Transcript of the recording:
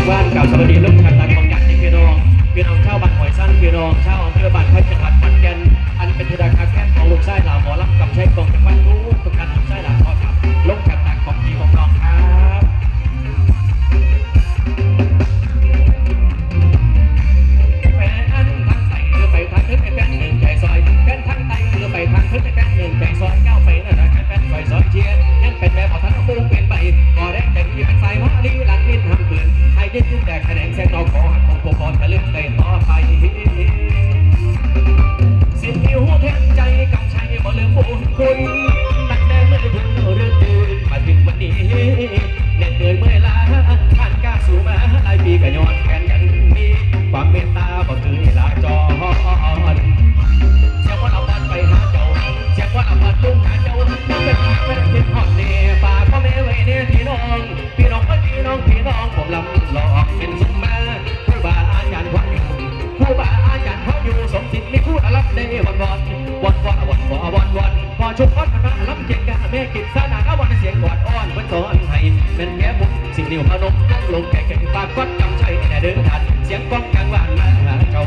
ບ້ານ ກາບສະຫວັດດີລົງຈາກຕາຂອງຍາດຕິພີ່ນ້ອງ ພີ່ນ້ອງຊາວບ້ານຫ້ວຍຊັນ ພີ່ນ້ອງຊາວອຳເພີບ້ານໄຜ່ ຈັງຫວັດຂອນແກ່ນ ອັນເປັນທີ່ຮັກຮັກແພງຂອງລູກຊາຍຫຼ້າໝໍລຳກຳໄຊ ກອງຈັກຫວັດ ທຸກໆທ່ານ ລູກຊາຍຫຼ້າຂໍກັບລົງຈາກຕາຂອງພີ່ຂອງນ້ອງຄັບ. ແຟນທາງໃຕ້ຫຼືໄປທາງເທິງ ໃຫ້ແຟນໜຶ່ງໃຈຊ່ອຍ ແຟນທາງໃຕ້ຫຼືໄປທາງເທິງ ໃຫ້ແຟນໜຶ່ງໃຈຊ່ອຍ ກ້າວໄປໜ້າ ໃຫ້ແຟນ ໄປຊ່ອຍເຊຍ ຍັງເປັນແມ່ພໍ່ທັນ ຜູ້ເປັນໃບ ບໍ່ແລງໃຈດີ ເປັນສາຍມາລີ ຫຼັງນິນຫ້າມເກີນ ໃຫ້ໄດ້ຍິນແຕ່ຂະແໜງແສງນອກ ຂໍຮັກຄົງຄົງ ບໍ່ທະລຶກໄດ້ຕໍ່ໄປ ສິບນິ້ວແທນໃຈ ກຳໄຊບໍ່ລືມບຸນຄຸນ ຕັ້ງແຕ່ມື້ເພິ່ນເລື່ອງຕື່ນ ມາເຖິງວັນນີ້ ເໜື່ອຍເມື່ອຍລ້າ ຜ່ານການສູ້ມາຫຼາຍປີ ກໍຍ້ອນແຟນຍັງມີ ຄວາມເມດຕາບໍ່ຄືລາຈອນ ສຽງວອນອາວອນໄປຫາເຈົ້າ ສຽງວອນອາວອນລົງຫາເຈົ້າ ເປັນຫາແຟນຄິດຮອດແດ່ ຝາກພໍ່ແມ່ໄວ້ແດ່ພີ່ນ້ອງ ພີ່ນ້ອງເອີຍ ພີ່ນ້ອງ ພີ່ນ້ອງ ຜົມລຳຫຼອກເປັນສົມມາ ຄູບາອາຈານຂອງຢູ່ ຄູບາອາຈານຂອງຢູ່ ສົມສິດມີຄູລະລຳໄດ້ວອນວອນ ວອນວອນ ວອນວອນ ວອນວອນ ພໍ່ຊຸກອອນພະນາລຳເກງກາ ແມ່ກິດສານາລາວັນ ສຽງກອດອ້ອນເພິ່ນສອນໃຫ້ ແມ່ນແກ່ຜົມ ສິບນິ້ວພະນົມລົງແກ່ແກ່ ຝາກຄວັນກຳໄຊແດ່ເດີທ່ານ ສຽງກ້ອງກາງວານມາຫາເຈົ້າ